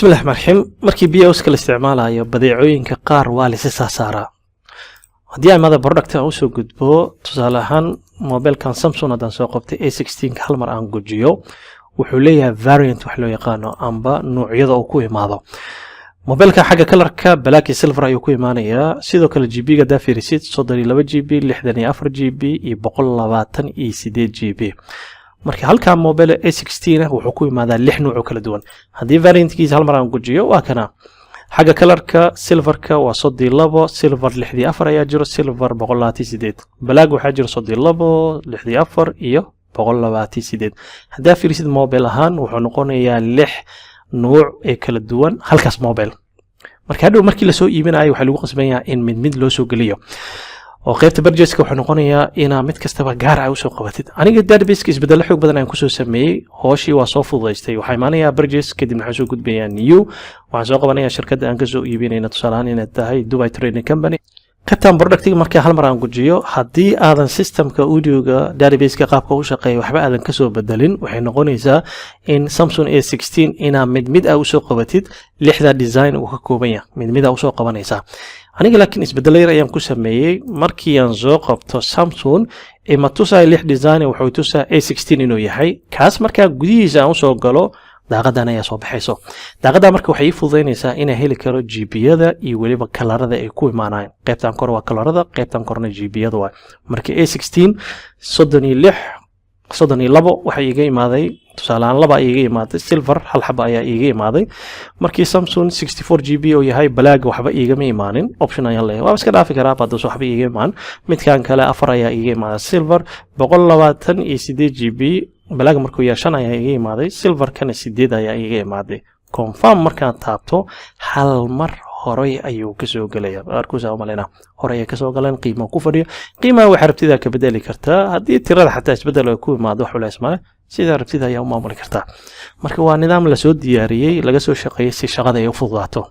Bismillahi raxmaan raxiim. Markii POS-ka la isticmaalayo, badeecooyinka qaar waa la isi saaraa. Haddii aan mada product aan usoo gudbo, tusaale ahaan mobilkan Samsung haddaan soo qabtay, A16 hal mar aan gujiyo, wuxuu leeyahay variant wax loo yaqaano amba nuucyada uu ku imaado mobilka. Xagga colorka black iyo silver ayuu ku imaanayaa. Sidoo kale GB-ga haddaa fiirisid, 32 GB, 64 GB iyo 128 GB. Marka halkaa mobile A16 ah wuxuu ku imaadaa lix nuuc oo kala duwan. Haddii variantkiisa hal mar aan gujiyo, waa kana. Xagga colorka silverka waa 32, silver 64 ayaa jiro, silver 128. Black waxaa jiro 32, 64 iyo 128. Haddaa fiirisid mobile ahaan, wuxuu noqonayaa lix nuuc ee kala duwan halkaas mobile. Marka hadhow markii lasoo iibinayo, waxaa lagu qasban yahay in mid mid loo soo geliyo, oo qaybta purchaseska wuxuu noqonayaa inaa mid kastaba gaar ah usoo qabatid. Aniga databaseka isbedelo xoog badan aan kusoo sameeyey, hooshii waa soo fududaystay. Waxaa imaanayaa purchase, kadibna waxaan soo gudbayaa new. Waxaan soo qabanayaa shirkadda aan kasoo iibinayna, tusaale ahaan inay tahay Dubai Trading Company. Qaybtan productiga marka hal mar aan gujiyo, haddii aadan systemka Odooga databaseka qaabka u shaqeeya waxba aadan kasoo bedelin, waxay noqonaysaa in Samsung A16 inaa mid mid ah usoo qabatid. Lixda design uu ka kooban yahay mid mid ah usoo qabanaysaa. Aniga laakiin isbedelo yar ayaan ku sameeyey. Markii aan soo qabto Samsung, ima tusayo lix design, wuxuu tusaa A16 inuu yahay kaas. Markaa gudihiisa aan usoo galo, daaqadan ayaa soo baxayso. Daaqadan marka waxay ii fududaynaysaa inaan heli karo GB-yada iyo weliba colorada ay ku imaanayaan. Qaybtan kore waa colorada, qaybtan korena GB-yada waa. Marka A16 36, 32 waxaa iiga imaaday, tusaalehaan laba iiga imaaday, silver hal xaba ayaa iiga imaaday. Markii Samsung 64 GB oo yahay, blackga waxba iigama imaanin. Option ayaan leeyahay, waa iska dhaafi karaa hadduu waxba iiga imaan. Midkan kale afar ayaa iiga imaaday silver, 128 GB. Blackga markuu yahay, shan ayaa iiga imaaday, silverkana sideed ayaa iiga imaaday. Confirm markaan taabto, hal mar horay ayuu kasoo gelaya. Arkuusa umaleyna horay ayay kasoo galeen. Qiimaha ku fadhiyo, qiimaha waxaa rabtida ka bedeli kartaa. Haddii tirada xataa isbedel ay ku imaado, wax culays male, sidaa rabtida ayaa u maamuli kartaa. Marka waa nidaam lasoo diyaariyey, laga soo shaqeeyey si shaqada ay u fududaato.